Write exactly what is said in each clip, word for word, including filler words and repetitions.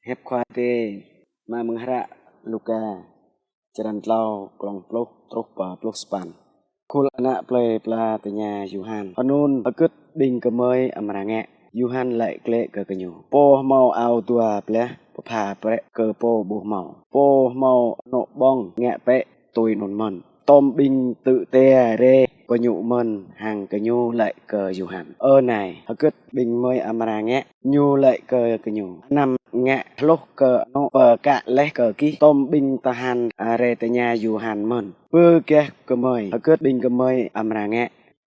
Hiăp Khua Adai mơ̆ng hră Luka, črăn tlâo, klŏng pluh truh pơ pluh sapăn. Khul ană plei pla tơña Yôhan. Hơnŭn hơgĕt ƀing gơmơi amra ngă? Yôhan laĭ glaĭ kơ gơñu: Pô hmâo ao dua blah, pơpha brĕ kơ pô ƀu hmâo. Pô hmâo anŏ ƀơ̆ng, ngă bĕ tui anŭn mơ̆n. Tơm ƀing tŭ jia rai pơ ñu mơ̆n hăng gơñu laĭ kơ Yôhan: Ơ Nai, hơgĕt ƀing gơmơi amra ngă? Ñu laĭ kơ gơñu: Anăm ngă hloh kơ anŏ pơkă laih kơ gih. Tơm ƀing tơhan rai tơña Yôhan mơ̆n: Bơ gah gơmơi, hơgĕt ƀing gơmơi amra ngă?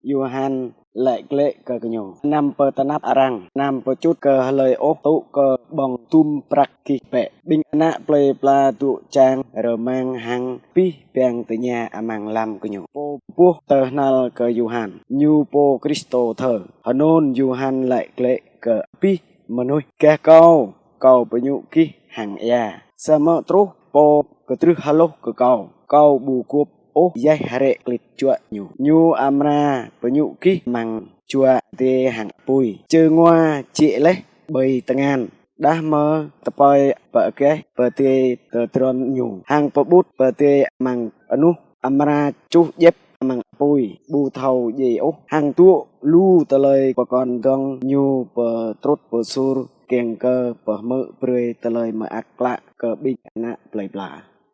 Yôhan laĭ glaĭ kơ gơñu: Anăm pơtơnap arăng, anăm pơčŭt kơ hlơi ôh, tŭ kơ ƀơ̆ng dŭm prăk gih bĕ. Ƀing ană plei pla dŏ čang rơmang hăng abih bang tơña amăng lăm gơñu: Pô boh tơhnal kơ Yôhan, ñu pô Kristô thơ? Hơnŭn Yôhan laĭ glaĭ kơ abih mơnuih: Gah kâo, kâo pơñu gih hăng ia. Samơ̆ truh pô kơdrưh hloh kơ kâo, kâo ƀu gôp ôh yaih hrĕ klĭt juă ñu. Ñu amra pơñu gih amăng Jua Adai hăng apui. Čơngua jĕ laih ƀơi tơngan, đah mơ̆ tơpai pơagaih pơdai tơdron ñu, hăng pơƀut pơdai amăng anuh, amra čuh djĕp amăng apui ƀu thâo djai ôh, hăng tŭ lu tơlơi pơkŏn dơ̆ng ñu pơtrŭt pơsur kiăng kơ pơhmư̆ brơi tơlơi mơak klă kơ ƀing ană plei pla.